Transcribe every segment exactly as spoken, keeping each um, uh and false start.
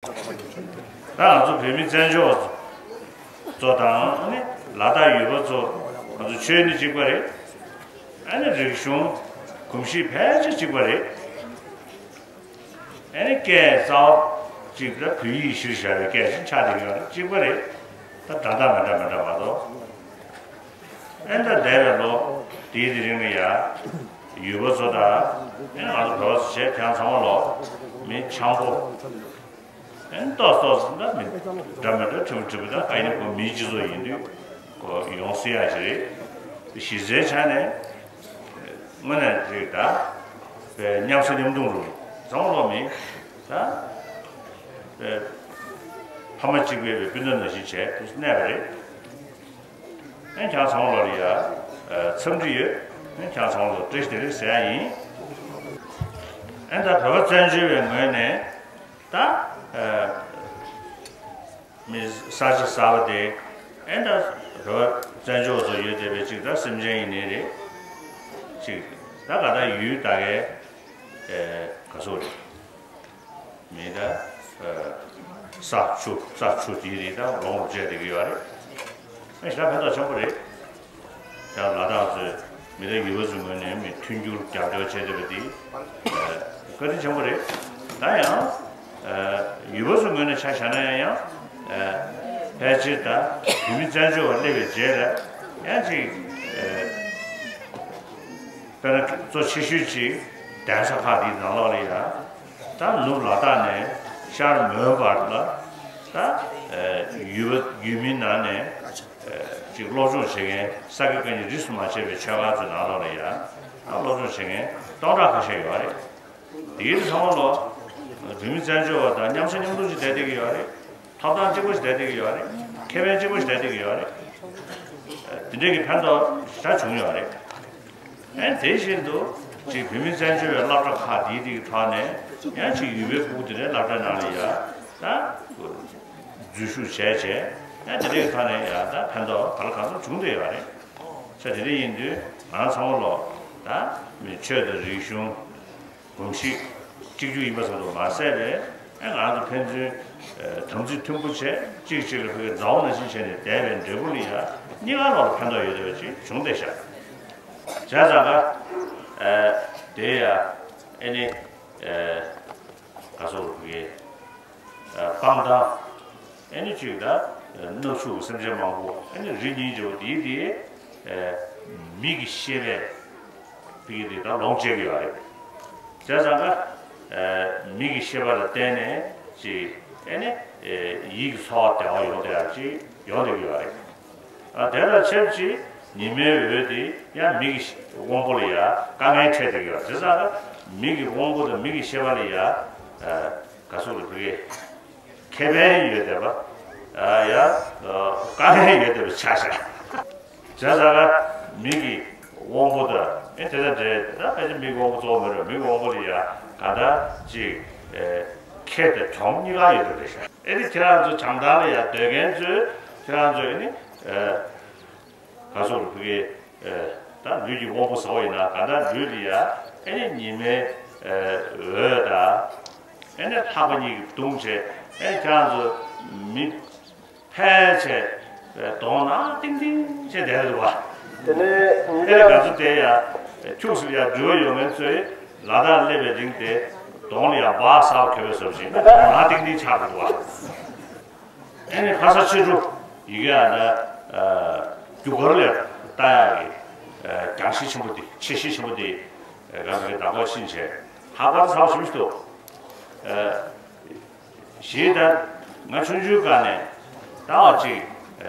ད་ང་ཚོ་བོད་མི་བཙན་བྱོལ་བ་ཚོ་དང་ཨ་ནི་ལ་དྭགས་ཡུལ་པ་ཚོ། ང་ཚོ་ཆོས་ནི་གཅིག་པ་རེད། ཨ་ནི་རིག་གཞུང་གོམས་གཤིས་ཕལ་ཆེར་གཅིག་པ་རེད། ཨ་ནི་སྐད་རྩ་བ་གཅིག་ད་བོད་ཡིག་གཞིར་བཞག་པའི་སྐད་ཆ་ཆགས་བསྡད་ཡོད་རེད། གཅིག་པ་རེད། ད་འདྲ་འདྲ་མི་འདྲ་མི་འདྲ་མ་གཏོགས། ཨེ་ད་འདས་པའི་ལོ་དེའི་དེ་རིང་ལ་ཡ་ཡུལ་པ་ཚོ་དང་ཨེ་ང་ཚོ་བོད་པ་ཚོ་བྱས་ཁྱེད་ཚང་མ་ལོ་མི་འཆམ་པོ། ཨེ་ཏོག་ཏོག་ཙམ་ད་མི་འདྲ་མི་འདྲ་ཁྲིམས་ཁྲིམས་ད་ཨ་ནི་ཁོ་མིའི་སྤྱི་ཚོགས་ཡིན་དུས་ཁོ་ཡོང་སྲིད་ཡ་ཞིག་རེད། གཞི་རྩའི་ཆ་ནས་དངོས་གནས་ཅིག་ད་པའི་མཉམ་ཟ་མཉམ་འཐུང་རུ་ཚང་མ་ལོ་མི་ད་པའི་ཕ་མ་གཅིག་པའི་སྤུན་ཟླ་ནང་བཞིན་བྱས་དུས་གནས་པ་རེད། ཨན་ཁྱང་ཚང་ལོ་ལ་ཡ་འཚམས་འདྲི་ཡོད། ཨན་ཁྱང་ཚང་ལོ་བཀྲ་ཤིས་བདེ་ལེགས་ཟེར་ཡ་ཡིན། ཨན་ད་བོད་པ་བཙན་བྱོལ་བའི་ངོས་ནས་ད་མི་ས་ཆ་གསར་པ་དེ་ཨན་ད་བོད་པ་བཙན་བྱོལ་བ་ཚོ་ཡོད་བསྡད་པའི་ཅིག་ད་སེམས་ཅན་ཡིན་ནའི་རེད། ཅིག་ད་ག་ད་ཡུལ་ད་གའི་ག་སོ་རེད། མི་ད་ས་ཆུ་ས་ཆུ་དེའི་རིགས་ད་ལོང་རུ་བཅད་བསྡད་ཀྱི་ཡོད་རེད། ཨ་ཞེ་དྲག་ཕན་ཐོགས་ཆེན་པོ་རེད། ཡང་ལ་དྭགས་ཚོས་མི་ད་ཡུལ་པ་ཚོའི་ངོས་ནས་མི་མཐུན་འགྱུར་རྒྱབ་སྐྱོར་བྱས་བསྡད་པ་འདི་བཀའ་དྲིན་ཆེན་པོ་རེད། ད་ཡང་ཡུལ་པ་ཚོའི་ངོས་ནས་ཆ་བཞག་ན་ཡང་ཕལ་ཆེར་ད་བོད་མི་བཙན་བྱོལ་བ་སླེབས་པའི་རྗེས་ལ་ཡང་ཅིག་དཔེར་ན་གཙོ་ཆེ་ཤོས་ཅིག་གདན་ས་ཁག་འདིའི་ནང་ལོགས་ལ་ཡང་ད་ནུབ་ལ་དྭགས་ནས་ཤར་མོན་བར་ལ་ད་ཡུལ་པ་ཡུལ་མིའི་ནང་ནས་ཅིག་སློབ་སྦྱོང་བྱེད་མཁན་ས་དགེ་བཀའ་རྙིང་རིས་སུ་མ་ཆད་པའི་ཆོས་ཁང་ཚོའི་ནང་ལོགས་ལ་ཡང་ད་སློབ་སྦྱོང་བྱེད་མཁན་སྟོང་ཕྲག་ཁ་ཤས་ཡོད་རེད། དེའི་ཚང་མ་ལོ་བོད་མི་བཙན་བྱོལ་བ་དང་མཉམ་ཟ་མཉམ་འཐུང་ཅིག་བསྡད་བསྡད་ཀྱི་ཡོད་རེད། ཐོབ་ཐང་གཅིག་པ་ཞིག་བསྡད་བསྡད་ཀྱི་ཡོད་རེད། ཁེ་ཕན་གཅིག་པ་ཞིག་བསྡད་བསྡད་ཀྱི་ཡོད་རེད། དེ་འདྲས་ཀྱི་ཕན་ཐོགས་ཞེ་དྲག་བྱུང་ཡོད་རེད། ཨེ་དེ་བཞིན་དུ་ཅིག་བོད་མི་བཙན་བྱོལ་བའི་སློབ་གྲྭ་ཁག་འདིའི་རིགས་ཐོག་ནས་ཡང་ཅིག་ཡུལ་པའི་ཕྲུ་གུ་དེ་འདྲའི་སློབ་གྲྭའི་ནང་ལ་ཡ་ད་འཛུལ་ཞུགས་བྱས་བྱས་ཡང་དེ་འདྲའི་ཐོག་ནས་ཡ་ད་ཕན་ཐོགས་ག་ལ་གང་འཚམ་བྱུང་བསྡད་ཡོད་རེད། ས་དེ་འདྲ་ཡིན་དུས་ང་ཚང་མ་ལོ་ད་མི་ཆོས་དང་རིག་གཞུང་། གོམས་གཤིས་གཅིག་གྱུར་ཡིན་པ་ཙམ་དུ་མ་ཟད་པའི་ཨེ་ང་ཚོ་ཕན་ཚུན་དམ་ཚིག་མཐུན་པོ་བྱས་གཅིག་གཅིག་ལ་ཕ་གི་མཛའ་བོ་ནང་བཞིན་བྱས་ནས་བསྡད་པའི་འབྲས་བུ་ལ་ཡང་གཉིས་ཀ་ལོག་ལ་ཕན་ཐོགས་ཡོད་བསྡད་པ་ཅིག་བྱུང་བསྡད་ཤག་བྱས་ཙང་ཀ་དེ་ཡང་ཨེ་ནི་ག་སོགས་ཕ་གི་སྤང་ཐང་ཨེ་ནི་གཅིག་ད་སྣ་ཚོགས་སེམས་ཅན་མང་པོ་ཨེ་ནི་རི་སྙིང་རྗེ་བོ་དེའི་དེ་མི་གི་ཤེས་པས། ཕ་གི་དེ་ད་ལོངས་སྤྱད་ཀྱི་ཡོད་རེད། བྱས་ཙང་ཀ་མི་གི་ཤེས་པ་ལ་བརྟེན་ནས་ཅིག་ཨེ་ནི་ཡིད་ཀྱི་ཚོར་བ་བདེ་བ་ཡོང་བསྡད་ཡག་ཅིག་ཡོང་བསྡད་ཀྱི་ཡོད་རེད། ཨ་དེ་ལ་ཆབས་ཅིག་ཉི་མའི་འོད་དེ་ཡང་མི་གི་དབང་པོ་ལ་ཡང་དཀའ་ངལ་འཕྲད་བསྡད་ཀྱི་ཡོད་རེད། བྱས་ཙང་ཀ་མི་གི་དབང་པོ་དང་མི་གི་ཤེས་པ་ལ་ཡང་ག་ཚོད་ལ་ཕ་གི་ཁེ་ཕན་ཡོད་བསྡད་པ། ཨ་ཡ། དཀའ་ངལ་ཡོད་བསྡད་པ་ཆགས་ཤག་བྱས་ཙང་ཀ་མི་གི་དབང་པོ་དང་ཨེ་དེ་དང་འབྲེལ་ད་ཕལ་ཆེར་མི་གི་དབང་པོ་གཙོ་བོ་མེད་རུང་མི་གི་དབང་པོ་ལ་ཡ་ག་འདྲ་ཅིག་ཨེ་ཁེ་དང་གྲོང་གཉིས་ཀ་ཡོད་བསྡད་པ་རེད་ཤག་ཨེ་ནི་ཁྱེད་རང་ཚོ་བྱང་ཐང་ལ་ཡ་སྡོད་མཁན་ཚོས་ཁྱེད་རང་ཚོས་ཨེ་ནི་ཨེ། ག་སོགས་ལ་ཕ་གི་ད་ལུས་ཀྱི་དབང་པོ་ཟ་བ་ཡིན་ན་ག་འདྲ་ལུས་ལ་ཡ་ཨེ་ནི་ཉི་མའི་འོད་དང་ཨེ་ནི་ལྷགས་པ་གཉིས་ཀྱིས་བརྡུངས་བྱས་ཨེ་ཁྱེད་རང་ཚོ་མི་ཕལ་ཆེར་གདོང་ནག་ཏིང་ཏིང་བྱས་བསྡད་འདུག་བ། དེ་ནས་ཉིན་ཨེ་ནི་ང་ཚོ་དེ་ཡ་ཁྱུག་ཙམ་ཡ་འགྲུལ་བ་ཡོང་མཁན་ཚོས་ལ་དྭགས་སླེབས་པའི་རིང་དེ་གདོང་ལ་ཡ་སྦག་ཟ་བ་གྱོན་པའི་བཟོ་བཞིན་གདོང་ནག་ཏིང་ཏིང་ཆགས་འདུག་བ། ཨེ་ནི་ལྷ་ས་ཆོས་དྲུག་ཡི་གེ་ཨ་ན་རྒྱུ་སྐར་ལས་ལྟ་ཡག་གི་རྒྱང་ཤེལ་ཆེན་པོ་འདི་ཆེ་ཤེལ་ཆེན་པོ་འདི་ག་ཚོད་ཀྱི་བདག་པོ་ཕྱིན་བྱས་ལྷག་པར་ཚ་བ་ཞིམ་ཞིག་འདུག་གཞི་ད་ང་ཆུང་ཆུང་སྒང་ནས་ཟླ་བ་གཅིག་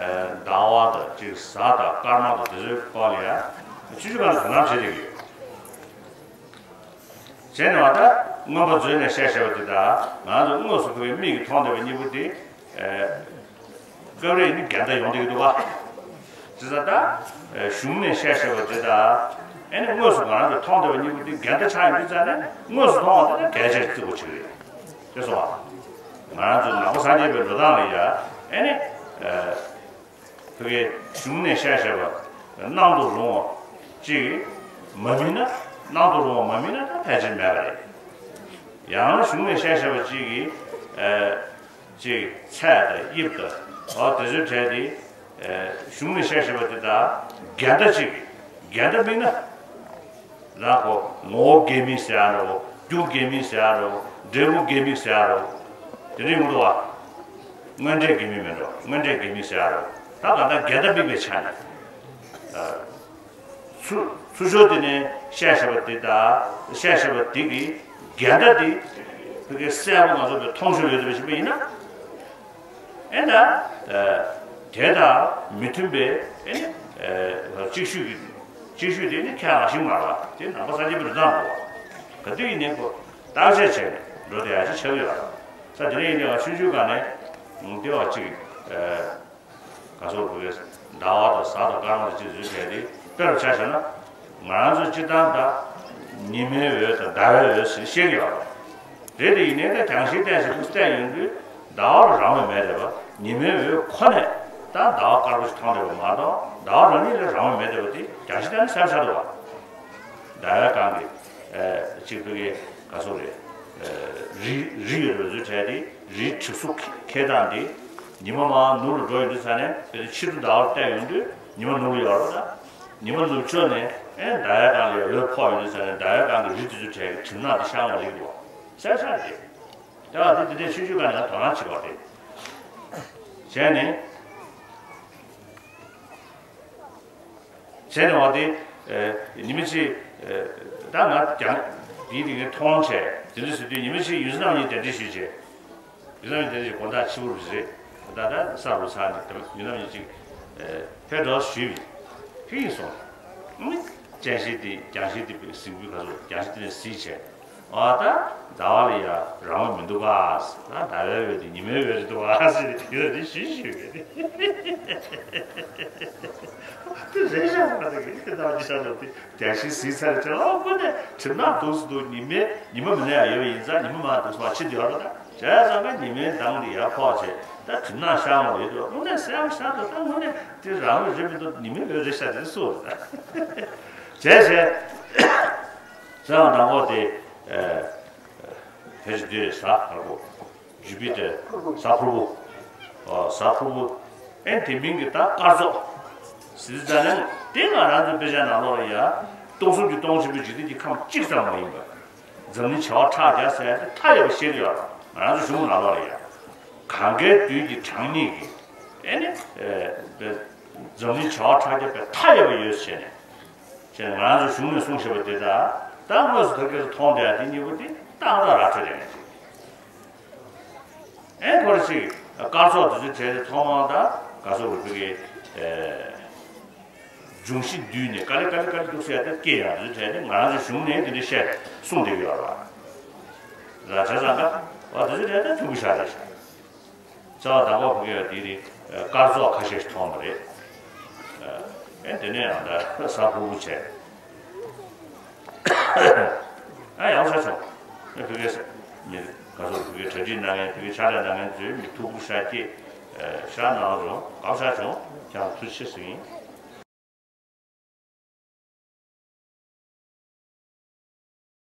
ཟླ་བ་དང་གཅིག་གཟའ་དང་སྐར་མ་དང་དེ་ཚོའི་སྐོར་ལ་ཡང་ཆུང་ཆུང་སྒང་ནས་དོ་སྣང་བྱེད་བསྡད་ཀྱི་ཡོད། བྱས་ནས་བ་ད་མངོན་པ་མཛོད་ནས་བཤད་བཤད་པ་དེ་དག་ང་ཚོ་དངོས་སུ་ཕ་གིའི་མིག་གིས་མཐོང་བསྡད་པ་གཉིས་པོ་དེ་སྐབས་རེ་ནི་འགལ་ཟླ་ཡོང་བསྡད་ཀྱི་འདུག་ག་དེ་ཚོ་ད་གཞུང་ནས་བཤད་བཤད་པ་དེ་དག་ཨེ་ནི་དངོས་སུ་ང་རང་ཚོས་མཐོང་བསྡད་པ་གཉིས་པོ་དེ་འགལ་ཟླ་ཆགས་ཡོང་དུས་ཙང་ནས་དངོས་སུ་མཐོང་བ་དེ་ནི་གལ་ཆེར་བརྩི་དགོས་ཆེ་རེད། དེ་སོང་བ་ང་རང་ཚོ་ནང་པ་སངས་རྒྱས་པའི་འགྲོ་སྟངས་ལ་ཡ་ཨེ་ནི། ཕ་གིའི་གཞུང་ནས་བཤད་བཤད་པ་སྣང་དུ་རུང་བ་གཅིག་མ་སྨིན་ན་སྣང་དུ་རུང་བ་མ་སྨིན་ན་ད་ཕལ་ཆེར་མེད་པ་རེད། ཡང་གཞུང་ནས་བཤད་བཤད་པ་གཅིག་གིས་ ཅིག་ཚད་དང་དབྱིབས་དང་། ཨོ་དེ་ཚོའི་གྲས་དེ་གཞུང་ནས་བཤད་བཞིན་པ་དེ་དག་འགལ་ཟླ་ཅིག་གི་འགལ་ཟླ་དམིགས་ན། རང་གོ་ངོ་བོ་འགལ་དམིགས་ཟེར་ཡ་རོ། རྒྱུ་འགལ་དམིགས་ཟེར་ཡ་རོ། འབྲས་བུ་འགལ་དམིགས་ཟེར་ཡ་རོ། དེ་འདྲ་ཡོང་འདུག་བ། དངོས་འབྲས་འགལ་དམིགས་མིན་འགྲོ། དངོས་འབྲས་འགལ་དམིགས་ཟེར་ཡ་རོ། ད་གང་ལྟར་འགལ་ཟླ་དམིགས་པའི་ཆ་ནས། ཚུ་ཚུར་ཕྱོགས་དེ་ནས་བཤད་བཞིན་པ་དེ་དང་བཤད་བཞིན་པ་དེ་གི་འགལ་ཟླ་དེ་བོད་སྐད་གསལ་པོ་ང་ཚོ་བས་མཐོང་ཆོས་ཡོད་དུ་བྱེད་པ་ཡིན་ན། ཨེ་ད། དེ་དང་མི་མཐུན་པའི་ཨེ་ནི། གཅིག་ཤོས་ཀྱི་གཅིག་ཤོས་དེ་ནི་ཁས་ལེན་ཞིག་མ་རེད་པ། དེ་ནང་པ་སངས་རྒྱས་པའི་རིགས་གཙང་རེད་པ། ག་དུས་ཡིན་ནའི་ཁོ་བརྟག་དཔྱད་བྱས་ནས་འགྲོ་བསྡད་ཡ་ཅིག་ཆགས་ཀྱི་ཡོད་རེད། ས་དེ་ནས་ཡིན་ནའི་ཆུང་ཆུང་སྒང་ནས་དེ་བ་གཅིག་ག་སོགས་བོད་པའི་ཟླ་བ་དང་གཟའ་དང་སྐར་མ་དང་གཅིག་བཟོས་བྱས་ཏེ་དཔེར་ཆ་བཞག་ན། ང་རང་ཚོ་སྤྱིར་བཏང་ད་ཉི་མའི་འོད་དང་ཟླ་བའི་འོད་ཟེར་བཤད་ཀྱི་ཡོད་རེད། རེད་དེ་ཡིན་ནའི་ད་རྒྱང་ཤེལ་བལྟས་ཤིག་ཏུ་བལྟས་ཡོང་དུས་ཟླ་བ་ལ་རང་དབང་མེད་བསྡད་པ། ཉི་མའི་འོད་ཁོ་ནས་ད་ཟླ་བ་དཀར་པོ་ཞིག་མཐོང་བསྡད་པ་མ་གཏོགས་ཟླ་བ་རང་ཉིད་ལ་རང་དབང་མེད་བསྡད་པ་དེ་རྒྱང་ཤེལ་བལྟས་ན་གསལ་པོ་ཆགས་འདུག་བ། ཟླ་བའི་སྒང་གི་ཨེ་གཅིག་བོད་སྐད་ག་སོགས་རེད། ཨེ་རི་རི་ཡོད་པའི་བཟོ་གྲས་དེ་རིའི་གྲིབ་གཟུགས་འཁྱེར་སྟངས་དེ་ཉི་མ་མར་ནུབ་ལ་འགྲོ་ཡོང་དུས་ཙ་ནས་དཔེར་ན་ཕྱི་དྲོ་ཟླ་བ་བལྟས་ཡོང་དུས་ཉི་མ་ནུབ་ལ་ཡོད་རེད་པ། ད་ཉི་མ་ནུབ་ཕྱོགས་ནས་ཨེ་ཟླ་བའི་སྒང་ལ་འོད་ཕོག་ཡོང་དུས་ཙ་ནས་ཟླ་བའི་སྒང་གི་རི་དེ་ཚོའི་གྲས་ཀྱི་གྲིབ་ནག་དེ་ཤར་འོང་བ་རེད་འདུག་བ། གསལ་ཆགས་རེད། དེ་བ་དེ་དེ་འདྲའི་ཆུང་ཆུང་སྒང་ནས་ང་དོ་སྣང་བྱེད་དགོས་རེད། བྱས་ནས། བྱས་ནས་བ་དེ། ཨེ་ཉི་མ་གཅིག་ཨེ་ད་ང་རྒྱང་འདིའི་སྟེང་ནས་མཐོང་བྱས་དེ་འདྲ་ཟེར་དུས་ཉི་མ་གཅིག་ཡུལ་རྣམ་གཉིས་གདན་འདྲེན་ཞུས་བྱས། ཡུལ་རྣམ་གཉིས་གདན་འདྲེན་དགོང་དག་ཕྱི་པོ་རེད། ད་ལྟ་ས་རུ་ཚར་ནས་ད་ཡུལ་རྣམ་གཉིས་གཅིག་ཨེ་ཕེབས་རོགས་ཞུས་པས་ཕེབས་ཡིན་སོང་། ཨ་ནི་སྤྱན་ཤེལ་དེ་རྒྱང་ཤེལ་དེ་གཟིགས་འབུལ་ག་ཚོད་རྒྱང་ཤེལ་དེ་ནས་གཟིགས་བྱས། ཨ་ད་ཟླ་བ་ལ་ཡ་རང་དབང་མི་འདུག་ག། ད་ཟླ་བའི་འོད་དེ་ཉི་མའི་འོད་རེད་འདུག་ག་ཟེར་ནས་དེ་ལ་དེ་ཞུས་ཞུས་པས། དེ་རེད་ཤག་ཟེར་ནས་དེ་ཟླ་བ་ཉི་ཤར་ལ་དེ་རྒྱང་ཤེལ་གཟིགས་ཚར་རྗེས་ཨ་ཁོ་ནས་གྲིབ་ནག་འདུག་སེ་འདུག་ཉི་མའི་ཉི་མ་མི་ལ་ཡ་ཡོད་པ་ཡིན་ཙང་ཉི་མ་མར་འདུག་སེ་མར་ཕྱིན་བསྡད་ཡོད་རེད། ད་བྱས་ཙང་ཀ་ཉི་མའི་མདངས་དེ་ཡར་ཕོག་བྱས་ད་གྲིབ་ནག་ཤར་འོང་རེད་འདུག་དངོས་གནས་གསལ་པོ་ཤར་འདུག་ད་དངོས་གནས་དེ་རང་འོད་རེད་མི་འདུག་ཉི་མའི་འོད་རེད་ཤག་དེ་སུ་རེད། བྱས་བྱས། ཟེར་བ་དང་པོ་དེ། ཨེ། ཕལ་ཆེར་འདི་རེད་ཟ་ཧར་པོ། ཇུ་པི་ཏེར། གཟའ་ཕུར་བུ། ཨོ་གཟའ་ཕུར་བུ། ཨེ་དེ་མིན་གྱི་ད་སྐར་ཚོགས། ཟེར་ཙ་ན་དེ་ང་རང་ཚོའི་དཔེ་ཆ་ནང་ལོགས་ལ་ཡ། སྟོང་གསུམ་གྱི་སྟོང་ཆེན་པོའི་འཇིག་རྟེན་གྱི་ཁམས་གཅིག་ཙམ་མ་ཡིན་པ། འཛམ་གླིང་བྱེ་བ་ཕྲག་བརྒྱ་ཟེར་ཡ་དེ་མཐའ་ཡས་པ་བཤད་ཀྱི་ཡོད་རེད། ང་རང་ཚོ་གཞུང་ནང་ལོགས་ལ་ཡ། གང་གཱའི་རྡུལ་གྱི་གྲངས་སྙེད་ཀྱི། ཨེ་ནི། ཨེ། འཛམ་གླིང་བྱེ་བ་ཕྲག་བརྒྱ་པའི་མཐའ་ཡས་པ་ཡོད་ཟེར་ནས། ཅེས་ང་རང་ཚོ་གཞུང་ནས་གསུངས་བཞག་པ་དེ་དག་ད་དངོས་སུ་ད་སྐབས་སུ་མཐོང་བསྡད་ཡ་དེ་གཉིས་པོ་དེ་ཏག་ཏག་ར་འཕྲོད་བསྡད་མཁན་ཅིག་ཨེ་ཁོ་ར་ཅིག་སྐར་ཚོགས་དེ་ཚོའི་གྲས་དེ་ཐོག་མར་ད་ག་སོགས་རུ་བོད་ཀྱི་ཨེ་འབྱུང་བཞི་འདུས་ནས་དཀའ་ལས་དཀའ་ལས་དཀའ་ལས་སྡུག་ཟེར་ཡ་དེ་སྐྱེ་ཡ་དེ་ཚོའི་གྲས་དེ་ང་རང་ཚོ་གཞུང་ནས་དེ་འདྲ་བཤད་གསུངས་བསྡད་ཀྱི་ཡོད་རེད་བ། ར་བྱས་ཙང་ཀ་བ་དེ་ཚོའི་གྲས་དེ་ཐུག་གི་ཤག་རེད་ཤག་རྩ་བ་དང་པོ་བུ་གའི་དེ་རིང་སྐར་ཚོགས་ཁ་ཤས་ཤིག་མཐོང་བ་རེད། ཨེ་དེ་ནས་ཡང་ད་གཟའ་ཕུར་བུ་བྱས། ཨ་ཡག་ཤ་བྱུང་། ཨེ་བུ་གའི་མི་ག་ཚོད་བུ་གའི་གྲ་སྒྲིག་གནང་མཁན་བུ་གའི་ཕྱག་ལས་གནང་མཁན་ཚོས་མི་ཐུགས་ཁུར་ཤ་སྐྱེས་ཤ་གནང་རོགས་དགའ་ཤ་བྱུང་། ཀྱང་ཐུགས་རྗེ་ཆེ་ཟེར་གྱིན།